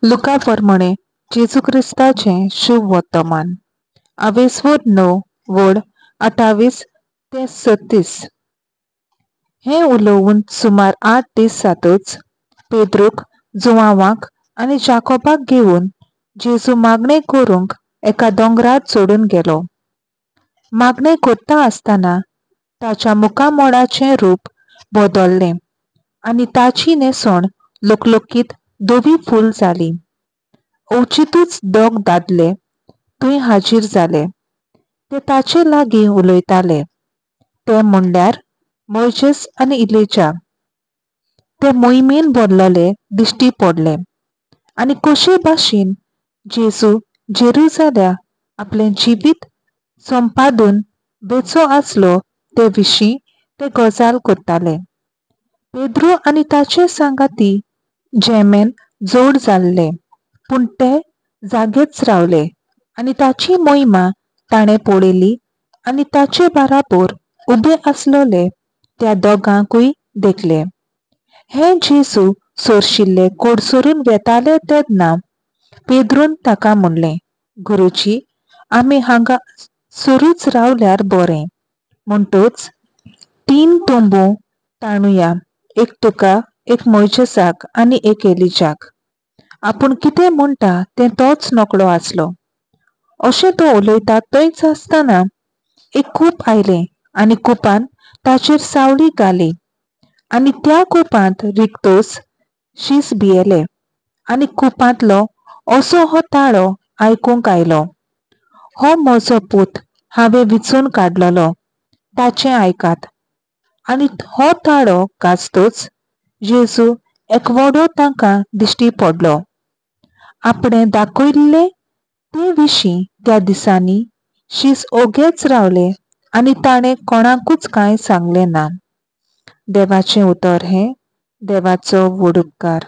लुका फर्मणे जेजू क्रिस्ताचें शुभ वर्तमान आवेस्वोर 9 वड 28 ते 36. हें उलोवन सुमार 8 दीस जातच पेद्रूक, जुवांवाक आनी जाकोबाक घेवन जेजू मागणें करूंक एका दोंगरार चडून गेलो. मागणें करता आसतना ताच्या मुखामोडाचें रूप बदल्लें आनी ताची न्हेसण लकलकीत धवी फूल जाली. अवचितूच दोग दादले थंय हाजीर जाले. ते ताचे लागीं उलयताले. ते म्हणल्यार मोयजेस आनी इलेजा. ते मोहिमेन भरलेले दिश्टी पडले आनी कशे भाशेन जेजू जेरुजाल्या आपलें जिवीत संपादून वेचो आसलो ते विशीं ते गजाल करताले. पेद्रू आनी ताचे सांगाती जेमेन जोड जाल्ले, पूण ते जागेच रावले आनी ताची मोहिमा ताणें पळयली आनी ताचे बराबर उबे आसलेले त्या दोगांकूय देखले. हे जेजू सोरशिल्ले कडसरून वेताले तेन्ना पेद्रून ताका म्हणलें, गुरुजी, आमी हांगा सरूच रावल्यार बरें. म्हणटच 3 तंबू ताणुया, एक तुका, एक मोयजेसाक आनी एक एलिजाक. आपूण कितें म्हणटा तें तोच नकळो आसलो. अशें तो उलयता थंयच आसतना एक कूप आयलें आनी कुपान ताचेर सावळी घाली आनी त्या कुपांत रिक्तोच शीस भियेले आनी कुपांतलो असो हो ताळो आयकूंक आयलो, हो म्हजो पूत, हांवें विचून काडलेलो, ताचें आयकात. आनी हो ताळो गाजतोच जेजू एकवडो तांकां दिश्टी पडलो. आपणें दाखयल्ले ते विशीं त्या दिसांनी शीस ओगेच रावले आनी ताणें कोणाकूच कांय सांगलें ना. देवाचें उतर हें देवाचो व्हड उपकार.